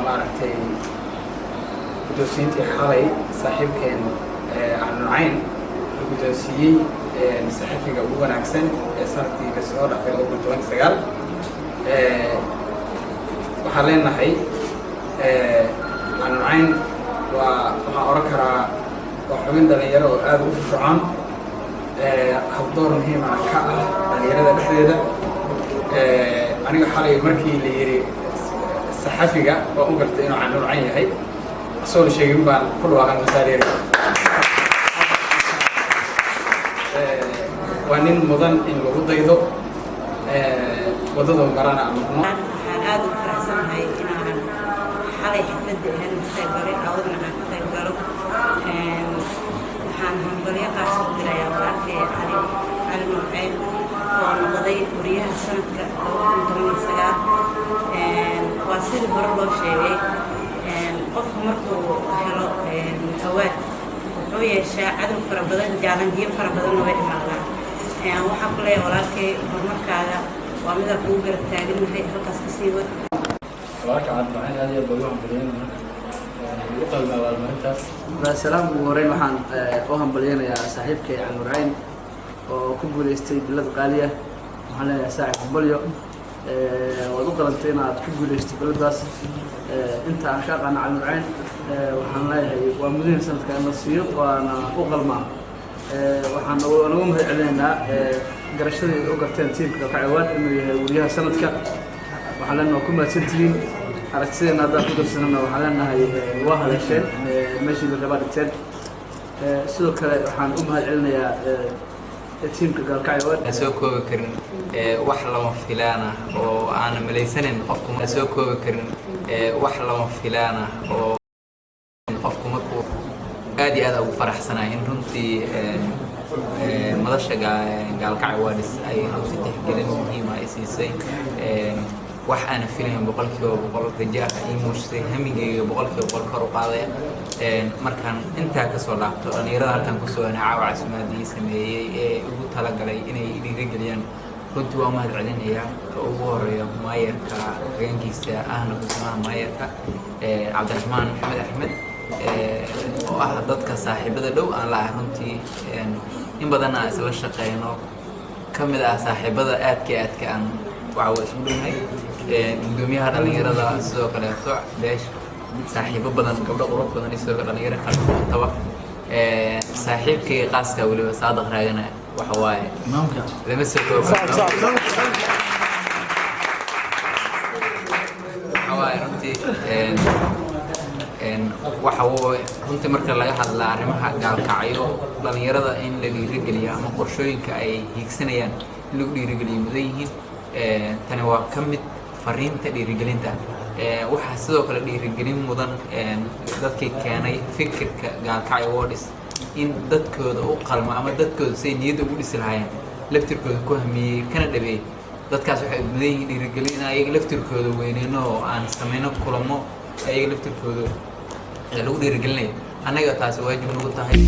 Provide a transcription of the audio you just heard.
Maaragtay, guddoonsiintii xalay saaxiibkeen Nucayn la guddoonsiiyey saxafiga ugu wanaagsan ee sanadkii lasoo dhaafay 2019. Waxaan leenahay Nucayn waa, waxaan oran karaa, waa xubin dhalinyaro oo aada u firfircoon, habdoor muhiimana ka ah dhalinyarada dhexdeeda. Aniga xalay markii la yidhi saxafiga, waa u gartay inuu Canuurcan yahay. Asagoo la sheegin baan ku dhawaaqan masaareeri. Waa nin mudan in lagu daydo, waddada marana aan marno. Waxaan aada u faraxsanahay inaan xalay xafladda ahaan ka qayb galay, caawadana aan ka qayb galo. Waxaan hambalyo qaas u dirayaa walaalkay Cali Nuuceen oo noqday wariyaha sanadka 2019. Waa sidii hore loo sheegay, qofku markuu helo award wuxuu yeeshaa cadow fara badan, challengeyo fara badanna way imaadaan. Waxaan ku leeyahay walaalkay, horumarkaaga waa midaan kugu garab taagannahay, halkaas ka sii wad. Walaalka Cabdimaxamed aad iyo aad baa ugu hambalyeynaya, ugu qalma abaalmarintaas. Salaam. Ugu horeyn waxaan u hambalyeynayaa saaxiibkay Canurcayn oo ku guuleystay bilad qaaliya. Waxaan leeyahay, saaxib, hambalyo, waad u qalantay inaad ku guuleystay biladaas. Inta aan ka aqaano Canurcayn, waxaan leeyahay waa mudan sanadka in la siiyo, waana u qalmaa. Waxaan nagu mahad celinaynaa garashadii u garteen tiimka Kalkacywaan inuu yahay wariyaha sanadka. Waxaan leenahay waa ku mahadsantihiin. Aragtideena haddaan ku darsanana, waxaan leenahay waa haleesheen meeshii la rabaa dhigteen. Sidoo kale waxaan u mahad celinayaa tiimka Gaalkacyo. Aan soo koobi karin wax lama filaan ah oo aanan malaysanayn qofku ma soo koobi karin, wax lama filaan ah oo qofku markuu aad iyo aad ugu faraxsanahay in runtii madasha Gaalkacyo Awards ay runtii tixgelin muhiima ay siisay. Wax aanan filayn 100% rajo ah ii muujisay, hamigeyga 100% kor u qaadaya. Markaan intaa kasoo laabto, dhalinyarada halkan kusoo caawa casumaada ii sameeyey ee ugu talagalay inay dhiirigeliyaan, runtii waa mahad celinayaa, oo ugu horeeya maayarka, hoggaankiisa ahna gudoomaha maayarka Cabdiraxmaan Maxamed Axmed, oo ah dadka saaxiibada dhow aan la ah, runtii in badan aan isla shaqeyno, ka mid ah saaxiibada aadka aadka aan waxa waa isku dhownahay, gudoomiyaha dhalinyarada sidoo kaleeto beesh, saaxiibo badan, gabdho qurux badan iyo sidoo kale dhalinyaro kale intaba, saaxiibkayga qaaska weliba Saadiq Raagana, waxa waaye lama soo koobo. Waxa waaye runtii waxa runtii marka laga hadla arrimaha Gaalkacyo, dhalinyarada in la dhiirigeliyo ama qorshooyinka ay hiigsanayaan in lagu dhiirigeliyo mudan yihiin. Tani waa ka mid fariinta dhiirigelinta. Waxaa sidoo kale dhiirigelin mudan dadkii keenay fikirka Gaalkacyo Awards, in dadkooda u qalma ama dadkooda say niyadda ugu dhisi lahaayeen laftirkooda ku hamiyey kana dhabeeyey. Dadkaas waxay mudan yihiin dhiirigelin, in ayaga laftirkooda weyneyno oo aan sameyno kulamo ayaga laftirkooda lagu dhiirigelinayo. Annaga taasi waajib nagu tahay.